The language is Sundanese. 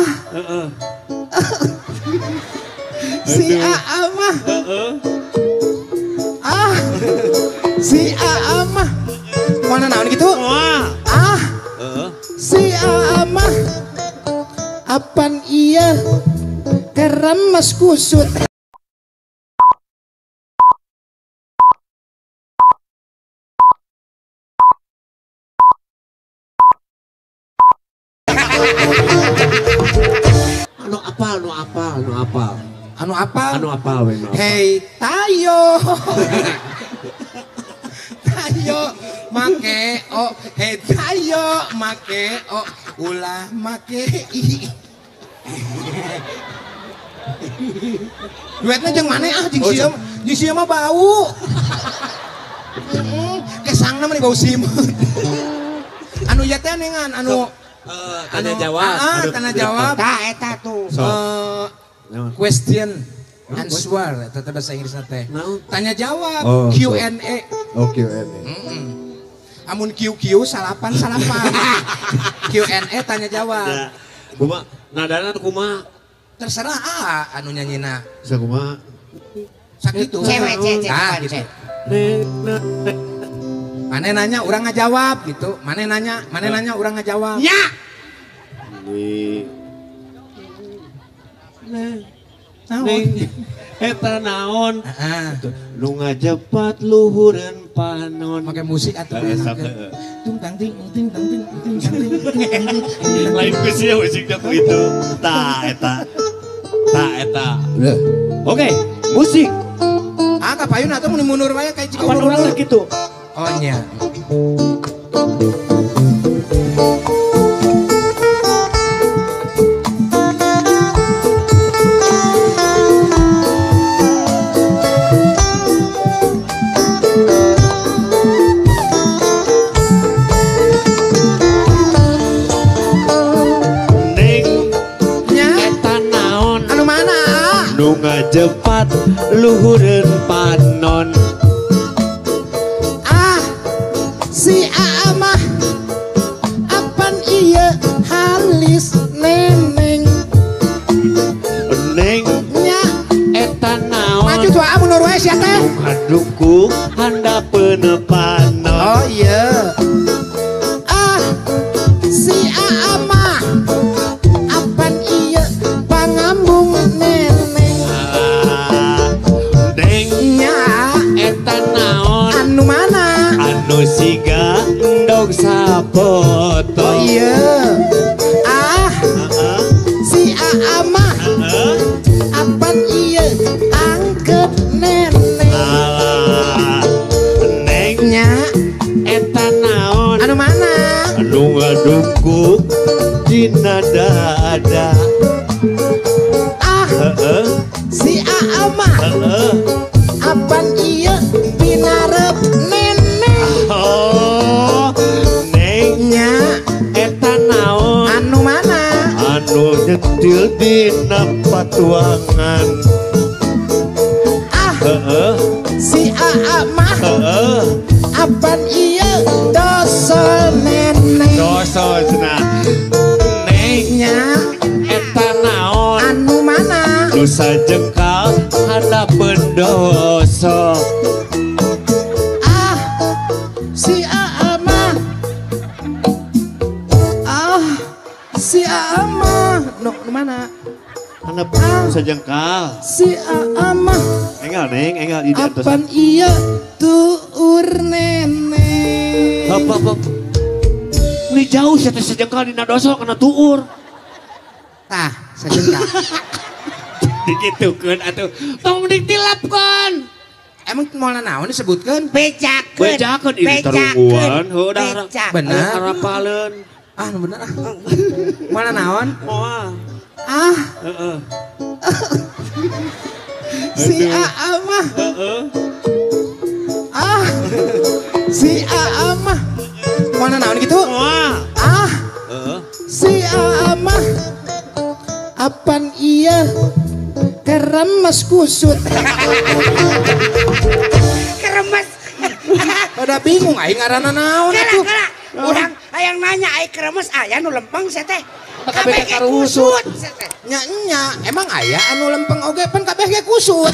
Ah. Heeh. Si Aa mah. Ah. Si Aa mah. Mana naon gitu? Ah. Si Aa mah. Apan iya keremes kusut. Anu apal, anu apal, anu apal. Anu apal? Anu apal we, anu apal. Hey tayo. Tayo make o, hey tayo make o, ulah make i. Duetnya jeung maneh ah jeung sia, jeung sia mah bau. Kesangna mah bau simeut. Anu ieu teh ningan anu tanya jawab, tanya jawab. Tah eta tuh. Question answer eta teh bahasa Inggrisna teh. Tanya jawab, Q&A. Oh, Q&A. Amun QQ salapan salapan. Q&A tanya jawab. Kumaha nadana kumaha? Terserah ah anu nyanyina. Bisa kumaha? Sakitu. Cewek cewek. Ah gitu. Mane nanya urang ngajawab gitu. Mane nanya urang ngajawab. Ya. Naon? Eta naon? Nu ngajepat luhureun panon. Make musik atuh enak. Tung tang ting ting tang ting ting tang ting. Lain ku sia musikna ku itu. Tah eta. Tah eta. Oke, musik. Ah kapayun atuh mun mundur wae kayak cik urang urang kitu. Oh nya. Neng nya eta naon? Anu mana? Nu ngajepat luhureun panon. Si Aa mah apan iya halis neneng. Neng nya eta naon? Maju tuh aa mundur wae sia teh. Ngadukung handapeun panon. Oh iya. Ah si Aa mah apan iya pangambung neneng. Ah, neng nya eta naon? Anu mana? Anu siga endog sapoto. Oh iya. Ah si Aa mah apan iya angket neneng. Alah neng nya eta naon? Anu mana? Anu ngadungkuk dina dada. Ah si Aa mah apan iya pinarep neneng. Oh neng nya eta naon? Anu mana? Anu nyetil dina patuangan. Ah si Aa mah apan iya dosol neneng. Dosol cenah. Neng nya eta naon? Anu mana? Nu sajengkal handapeun doso. Ah si Aa mah. Ah si Aa mah. Nu mana? Handapeun sajengkal. Si Aa mah enggal neng, enggal di atas. Apan iya tuur neneng. Hop hop hop. Ini jauh sia teh sajengkal dina doso kana tuur. Tah, sajengkal. Dikitukeun atuh. Tong ditilapkeun. Emang moal naon disebutkeun? Bejakeun. Bejakeun ini tarungguan, heuh dah. Bener. Arapaleun. Ah, nu bener ah. Moal naon? Moal. Ah. Heeh. Si Aa mah. Ah. Si Aa mah. Moal naon gitu? Moal. Ah. Si Aa mah apan iya keremes kusut. Keremes. Pada bingung aing ngaranna naon atuh. Urang Hayang nanya ai kremes aya nu lempeng sia teh. Kabeh kusut sia teh. Nya nya, emang aya anu lempeng oge pan kabeh ge kusut.